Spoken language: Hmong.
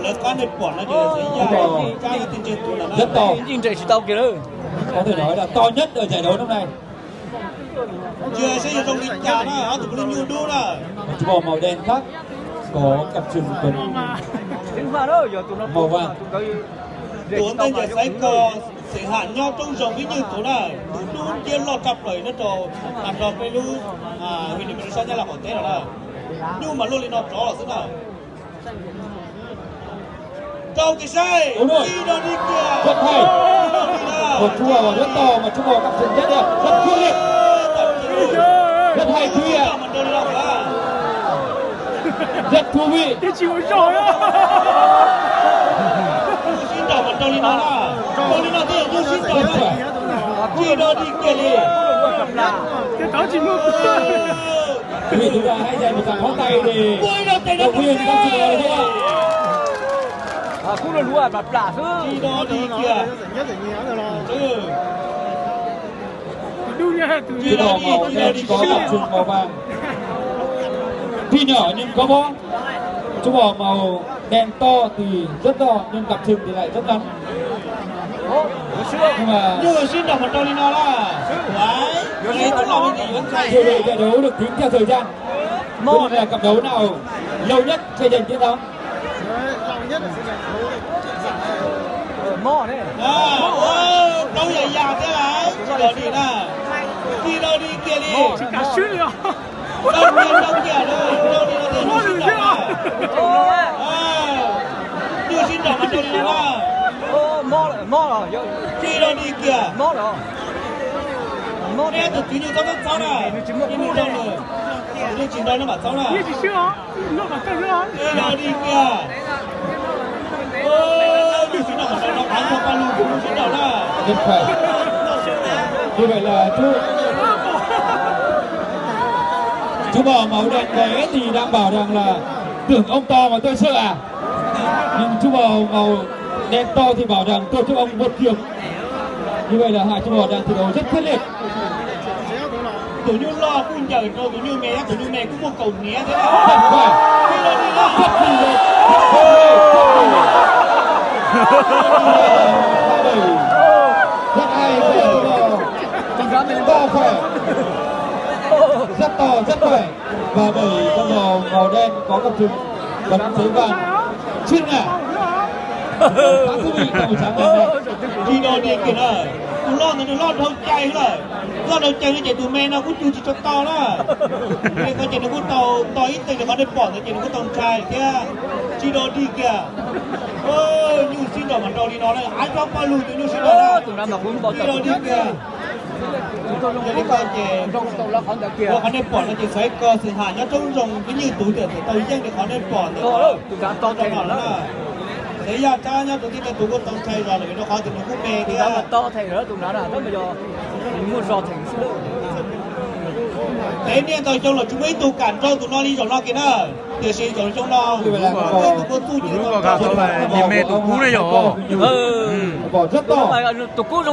Lawv qab nej pom no ces yog Zab Tau. Yeej nres tsis tau kiag lawm. Có thể nói là to nhất ở giải đấu năm nay. Ntsia saib yog zoo li cas na, ob tug kuj nyuj dub na. Một chú bò màu đen khác có cặp sừng màu vàng. Tus ua ntej ntsia xaiv ko xeem ham nyob roob zoov ib nyuj tus na, tus dub nciab loj tshaj plaws nyob rau, nyob rau peb lub hwm nim sab Nyab Laj qaum teb no na. Nyuj mas luaj li no rov los xwb na. Rau kiag saib, ib no di kiag. Rất hay. Một chú bò rất to mà chú bò cặp sừng rất đẹp, rất quyết liệt. Rất hay chú ạ. Rất thú vị. Sib nraus mas rau li no na. Rau li no thiaj yog nyuj sib nraus na. Tsis do dig kiag li. Quý vị chúng ta hãy dành một tràng pháo tay để động viên các chú bò nhé. Kub lua lua plam plam xwb. Tsis do dig kiag. Chú bò màu đen có cặp sừng màu vàng. Tuy nhỏ nhưng có bóng. Chú bò màu đen to thì rất to nhưng cặp sừng thì lại rất ngắn. Nhưng mà Nyuj sib nraus mas rau li no na. Ua, ua tub los me ntsis yuav ntshai. Hiệp một giải đấu được tính theo thời gian. Cho nên là cặp đấu nào lâu nhất sẽ giành chiến thắng. Plaub yam yam thiab lawm, tsis do dig na. Tsis do dig kiag li. Rau kiag, rau kiag, rau li no thiaj nyuj sib nraus na. Nyuj sib nraus mas rau li no na. Tsis do dig kiag. Neb tus tswv nyuj txhob txhob na, nyuj nraus nws, nyuj tsis nraus neb mam txhob na. Tsis do dig kiag. Nyuj sib nraus mas rau no, qab nrog paj lug, nyuj sib nraus na. Như vậy là chú Chú bò màu đen bé thì đảm bảo rằng là tưởng ông to mà tôi sợ à. Nhưng chú bò màu đen to thì bảo rằng tôi chúc ông vượt kiểm. Như vậy là hai chú bò đang thi đấu rất quyết liệt. Tus nyuj loj kuj ncaws rau tus nyuj me, tus nyuj me kuj muaj kaus hniav thiab. Rất khỏe. Rất khỏe. Rất hay, rất to khỏe. Rất to, rất khỏe. Và đẩy con bò màu đen có cặp sừng bật giấy vàng. Siết nè. Khá thú vị trong buổi sáng ngày hôm nay. Tsis do dig kiag na. Tus loj ntawd nws loj dhau cai lawm. Loj dhau cai no ces tus me no kuj cug tsis tshua tau na. Li ko ces nws kuj tau, tau ib teg li qhov nej pom ntawd ces nws kuj tau ntshai thiab. Tsis do dig kiag. Nyuj sib nraus mas nraus li no na, av tsob paj lug tus nyuj sib nraus na. Tsis do dig kiag. Yog li ko ces ua qhov nej pom no ces xaiv ko xwm ham nyob roob zoo ib nyuj tus tiam tau yeej li qhov nej pom ntawd. Tsis yog rab nyob rau tib teg tus kuj tau ntshai zog lawm vim rau qhov tias nws kuj me thiab. Tev niaj ntau xyoo los tsis muaj ib tug kam nrog tus no li zaum no kiag na. Tiam sis zaum xyoo no tus kuj txuj ci tau. Tus kub zoo